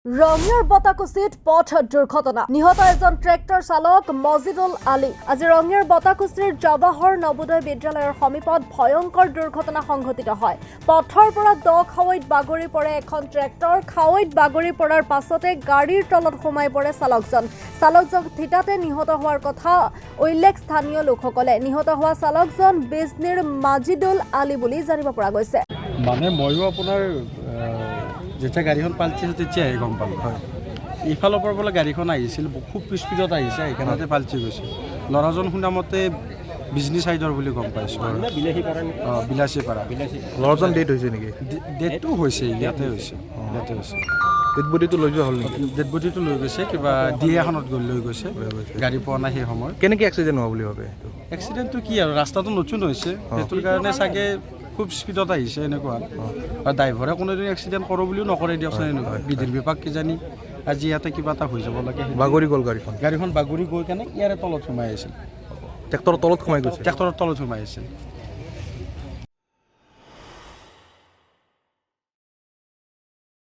ৰঙিয়াৰ বতাকুছিত পথ দুৰ্ঘটনা, নিহত এজন ট্ৰেক্টৰ চালক মজিদুল আলী। আজি ৰঙিয়াৰ বতাকুছিৰ জৱাহৰ নৱোদয় বিদ্যালয়ৰ সমীপত ভয়ংকৰ দুৰ্ঘটনা সংঘটিত হয়। পথৰ পৰা দ খাৱৈত বাগৰি পৰে এখন ট্ৰেক্টৰ। খাৱৈত বাগৰি পৰাৰ পাছতে গাড়ীৰ তলত সোমাই পৰে চালকজন। চালকজন থিতাতে নিহত হোৱাৰ কথা উল্লেখ স্থানীয় লোকসকলে। নিহত হোৱা চালকজন বিজনীৰ মাজিদুল আলী বুলি জানিব পৰা গৈছে। মানে ময়ো আপোনাৰ যেতিয়া গাড়ীখন পাল্টিছে, তেতিয়াহে গম পালোঁ। হয়, ইফালৰ পৰা বোলে গাড়ীখন আহিছিল, খুব স্পীডত আহিছে, সেইখনতে পাল্টি গৈছে। ল'ৰাজন শুনামতে বিজনী চাইডৰ বুলি গম পাইছোঁ। অঁ, বিলাচীপাৰা। ল'ৰাজন ডেথ হৈছে নেকি? ডেথটো হৈছে, ইয়াতে হৈছে, ইয়াতে হৈছে। ডেড বডিটো লৈ যোৱা হ'ল নেকি? ডেড বডিটো লৈ গৈছে, কিবা ডি এখনত গৈ লৈ গৈছে। গাড়ী পোৱা নাই সেই সময়ত। কেনেকৈ এক্সিডেণ্ট হোৱা বুলি ভাবে এইটো? এক্সিডেণ্টটো কি আৰু, ৰাস্তাটো নতুন হৈছে, সেইটোৰ কাৰণে চাগে খুব স্পীডত আহিছে এনেকুৱা। আৰু ড্ৰাইভাৰে কোনোদিন এক্সিডেণ্ট কৰোঁ বুলিও নকৰে দিয়কচোন। এনেকুৱা বিধিৰ বিপাক কিজানি আজি ইয়াতে কিবা এটা হৈ যাব লাগে। বাগৰি গ'ল গাড়ীখন? গাড়ীখন বাগৰি গৈ কেনে ইয়াৰে তলত সোমাই আহিছিল। ট্ৰেক্টৰৰ তলত সোমাই গৈছে? ট্ৰেক্টৰৰ তলত সোমাই আহিছিল।